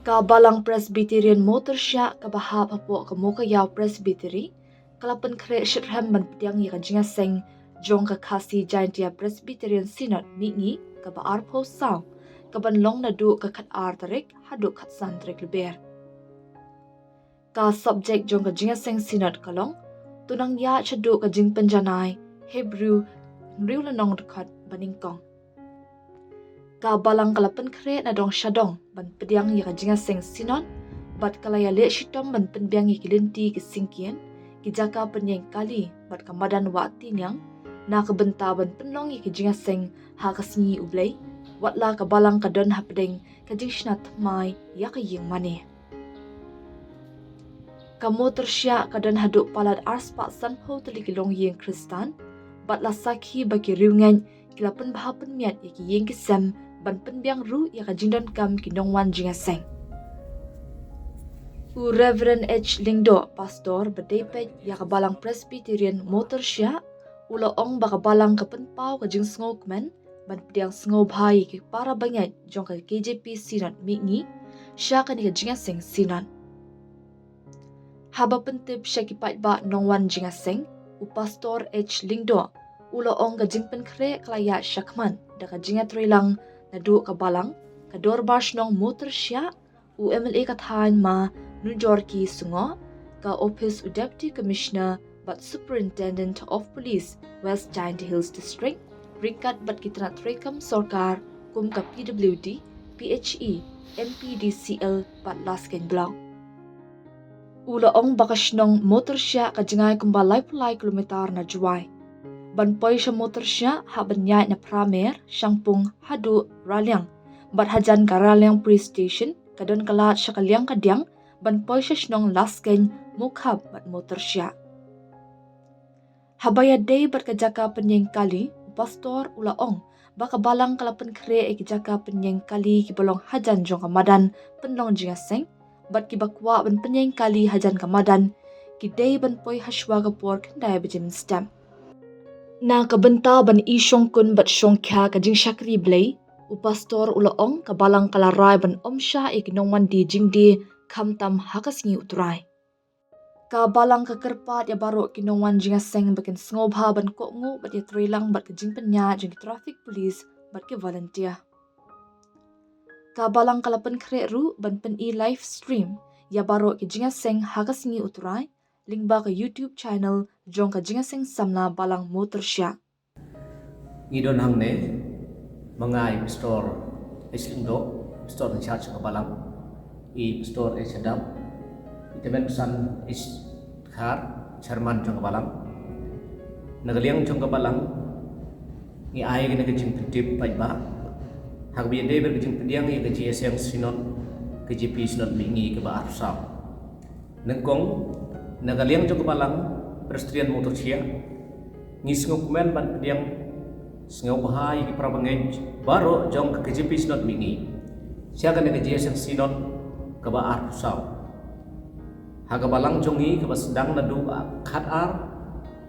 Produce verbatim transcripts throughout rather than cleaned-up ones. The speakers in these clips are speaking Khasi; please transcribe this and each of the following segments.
Ka Balang Presbyterian Motorshiah kaba hap hapoh ka Mowkaiaw Presbytery ka la pynkhreh shitrhem ban pdiang ïa ka jingïaseng jong ka Khasi Jaintia Presbyterian Synod Mihngi kaba arphew saw, kaban long naduh ka khatar tarik haduh khatsan tarik Lber. Ka subject jong ka jingïaseng Synod ka long: To nang ïaid shaduh ka jingpynjanai, Hebru hynriew lynnong dkhot ba nyngkong. Ka Balang ka la pynkhreh na dong sha dong ban pdiang ïa ka jingïaseng Synod, bad ka la ïaleh shitom ban pynbiang ïa ki lynti ki syngkien, ki jaka pynïeng kali bad ka madan Wah Tiniang na ka bynta ban pynlong ïa ka jingïaseng ha ka sngi U Blei, watla ka Balang ka don hapdeng ka jingshna thymmai ïa ka ïing mane. Ka Motorshiah ka don haduh palat arspah sanphew tylli ki longïing Khristan, bad la sakhi ba ki riewngeit ki la pynbha pynmiat ïa ki ïing ki sem ban pynbiang ruh ïa ka jingdonkam ki nongwan jingïaseng. U Reverend H Lyngdoh, Pastor ba dei peit ïa ka Balang Presbyterian Motorshiah, u la ong ba ka Balang ka pynpaw ka jingsngewkmen ban pdiang sngewbha ïa ki para bangeit jong ka K J P Synod Mihngi sha kane ka jingïaseng Synod. Haba pyntip sha ki paidbah nongwan jingïaseng, u Pastor H Lyngdoh u la ong ka jingpynkhreh ka la ïaid shakhmat da ka jingïatreilang naduh ka Balang, ka Dorbar Shnong Motorshiah, u M L A ka thaiñ Ma Nujorki Shngoh, ka ophis u Deputy Commissioner bad Superintendent of Police West Jaintia Hills District, ryngkat bad ki tnat treikam sorkar kum ka P W D, P H E, M P D C L bad Laskeiñ Block. U la ong ba ka shnong Motorshiah ka jngai kumba laiphew lai kilometer na Jowai. Ban poi sha Motorshiah hap ban ïaid na Phramer, Shangpung haduh Raliang, bad hajan ka Raliang Police Station ka don ka lad sha ka liang ka diang ban poi sha shnong Laskeiñ, Mukhap bad Motorshiah. Haba ïadei bad ka jaka pynïeng kali, u Pastor u la ong ba ka Balang ka la pynkhreh ïa ki jaka pynïeng kali kiba long hajan jong ka madan pynlong jingïaseng, bad kiba kwah ban pynïeng kali hajan ka madan ki dei ban poi hashwa ka por khyndai baje mynstep. Na ka bynta ban ïashongkun bad shongkhia ka jingshakri Blei, u Pastor u la ong ka Balang ka la rai ban ym shah ïa ki nongwan die jingdie khamtam ha ka sngi U Trai. Ka Balang ka kyrpad ïa baroh ki nongwan jingïaseng ba kin sngewbha ban kohnguh bad ïatreilang bad ka jingpynïaid jong ki traffic police bad ki volunteer. Ka Balang ka la pynkhreh ruh ban pyni live stream ïa baroh ki jingïaseng ha ka sngi U Trai lyngba ka YouTube channel jong ka Jingïaseng Samla Balang Motorshiah. Ngi don hangne ma nga i Pastor H Lyngdoh, Pastor in charge ka Balang, i Pastor H Adam, i Tymmen Basan H Dkhar, Chairman jong ka Balang. Na ka liang jong ka Balang ngi ai kane ka jingpyntip paidbah ha kaba ïadei bad ka jingpdiang ïa ka Jingïaseng Synod, ka K J P Synod Mihngi kaba arphew saw. Nyngkong, na ka liang jong ka Balang Presbyterian Motorshiah, ngi sngewkmen ban pdiang sngewbha ïa ki para bangeit baroh jong ka K J P Synod Mihngi sha kane ka Jingïaseng Synod kaba arphew saw ha ka Balang jong ngi kaba sdang naduh khatar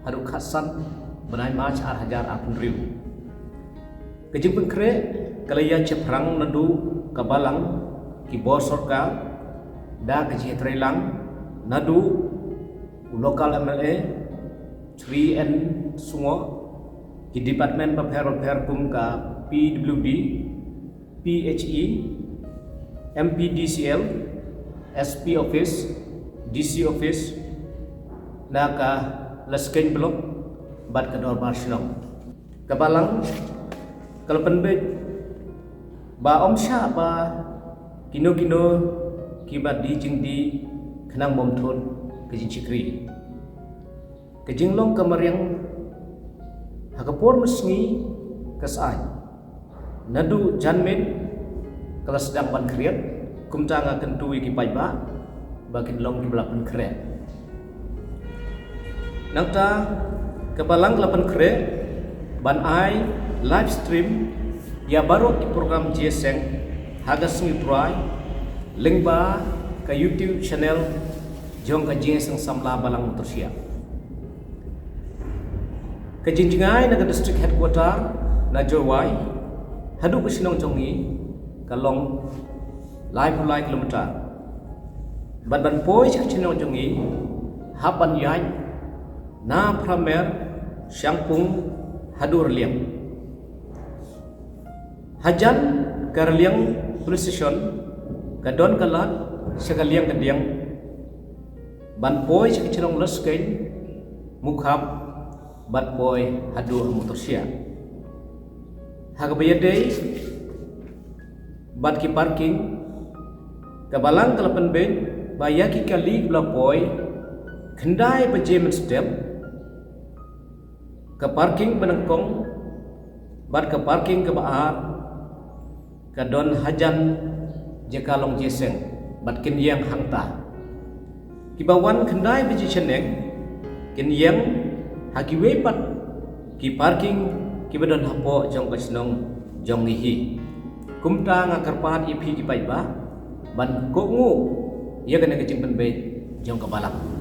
haduh khatsan bnai March ar hajar arphew hynriew. Ka jingpynkhreh ka la ïaid shaphrang naduh ka Balang, ki bor sorkar, da ka jingïatreilang naduh u local M L A Shri N Shngoh, ki department bapher bapher kum ka P W D, P H E, M P D C L, S P office, D C office, na ka Laskeiñ Block bad ka Dorbar Shnong. Ka Balang ka la pynbeit ba ym shah ba kino kino kiba die jingdie khnang ban thut ka jingshakri. Ka jinglong ka mariang ha ka por mynsngi ka saiñ naduh janmiet ka la sdang ban khriat, kumta nga kyntu ïa ki paidbah ba kin long kiba la pynkhreh. Nangta ka Balang ka la pynkhreh ban ai live stream ïa baroh ki program jingïaseng ha ka sngi U Trai lyngba ka YouTube channel jong ka Jingïaseng Samla Balang Motorshiah. Ka jingjngai na ka district headquarter na Jowai haduh ka shnong jong ngi ka long laiphew lai kilometer. Bad ban poi sha ka shnong jong ngi hap ban ïaid na Phramer, Shangpung haduh Raliang. Hajan ka Raliang Police Station ka don ka lad sha ka liang ka diang ban poi sha ka shnong Lashkeiñ, Mukhap bad poi haduh ha Motorshiah. Ha kaba ïadei bad ki parking, ka Balang ka la pynbeit ba ïa ki kali kiba la poi khyndai baje mynstep, ka parking ba nyngkong bad ka parking kaba ar ka don hajan jaka long jeseng bad kin ïeng hangta. Kiba wan khyndai baje shaneng kin ïeng ha kiwei pat ki parking kiba don hapoh jong ka shnong jong ngi hi. Kumta nga kyrpad ïa phi ki paidbah ban kohnguh ïa kane ka jingpynbeit jong ka Balang.